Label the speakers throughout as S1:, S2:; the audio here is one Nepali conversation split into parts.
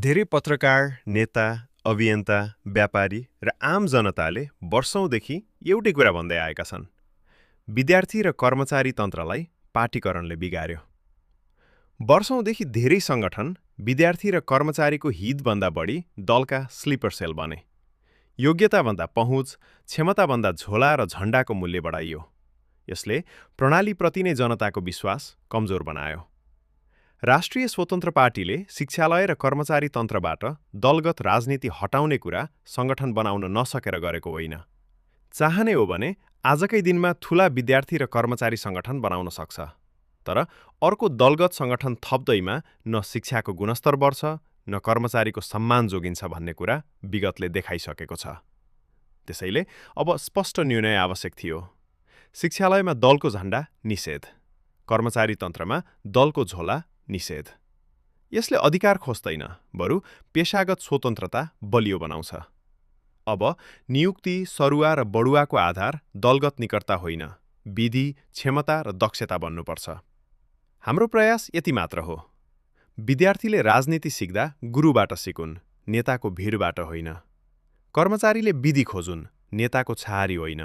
S1: धेरै पत्रकार, नेता, अभियन्ता, व्यापारी र आम जनताले वर्षौंदेखि एउटै कुरा भन्दै आएका छन्। विद्यार्थी र कर्मचारी तन्त्रलाई पार्टीकरणले बिगार्यो। वर्षौंदेखि धेरै सङ्गठन विद्यार्थी र कर्मचारीको हितभन्दा बढी दलका स्लिपर सेल बने। योग्यताभन्दा पहुँच, क्षमताभन्दा झोला र झण्डाको मूल्य बढाइयो। यसले प्रणालीप्रति नै जनताको विश्वास कमजोर बनायो। राष्ट्रिय स्वतन्त्र पार्टीले शिक्षालय र कर्मचारी तन्त्रबाट दलगत राजनीति हटाउने कुरा सङ्गठन बनाउन नसकेर गरेको होइन। चाहने हो भने आजकै दिनमा ठूला विद्यार्थी र कर्मचारी सङ्गठन बनाउन सक्छ। तर अर्को दलगत सङ्गठन थप्दैमा न शिक्षाको गुणस्तर बढ्छ, न कर्मचारीको सम्मान जोगिन्छ भन्ने कुरा विगतले देखाइसकेको छ। त्यसैले अब स्पष्ट निर्णय आवश्यक थियो। शिक्षालयमा दलको झण्डा निषेध, कर्मचारी तन्त्रमा दलको झोला निषेध। यसले अधिकार खोज्दैन, बरु पेशागत स्वतन्त्रता बलियो बनाउँछ। अब नियुक्ति, सरुवा र बढुवाको आधार दलगत निकटता होइन, विधि, क्षमता र दक्षता बन्नुपर्छ। हाम्रो प्रयास यति मात्र हो। विद्यार्थीले राजनीति सिक्दा गुरुबाट सिकुन्, नेताको भिडबाट होइन। कर्मचारीले विधि खोजुन्, नेताको छहारी होइन।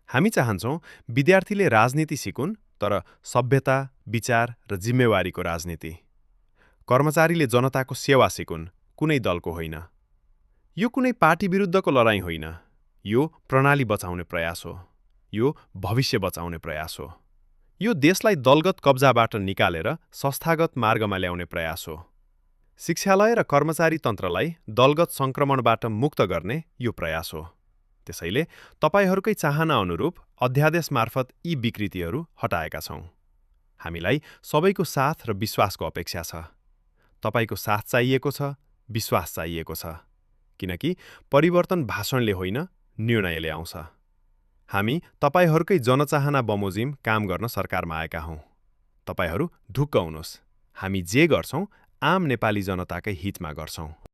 S1: हामी चाहन्छौँ विद्यार्थीले राजनीति सिकुन्, तर सभ्यता, विचार र जिम्मेवारीको राजनीति। कर्मचारीले जनताको सेवा सिकुन्, कुनै दलको होइन। यो कुनै पार्टी विरुद्धको लडाईँ होइन। यो प्रणाली बचाउने प्रयास हो। यो भविष्य बचाउने प्रयास हो। यो देशलाई दलगत कब्जाबाट निकालेर संस्थागत मार्गमा ल्याउने प्रयास हो। शिक्षालय र कर्मचारी तन्त्रलाई दलगत सङ्क्रमणबाट मुक्त गर्ने यो प्रयास हो। त्यसैले तपाईहरूकै चाहना अनुरूप अध्यादेश मार्फत यी विकृतिहरू हटाएका छौँ। हामीलाई सबैको साथ र विश्वासको अपेक्षा छ। तपाईको साथ चाहिएको छ, विश्वास चाहिएको छ। किनकि परिवर्तन भाषणले होइन, निर्णयले आउँछ। हामी तपाईहरूकै जनचाहना बमोजिम काम गर्न सरकारमा आएका हौँ। तपाईहरू ढुक्क हुनुहोस्। हामी जे गर्छौँ आम नेपाली जनताकै हितमा गर्छौँ।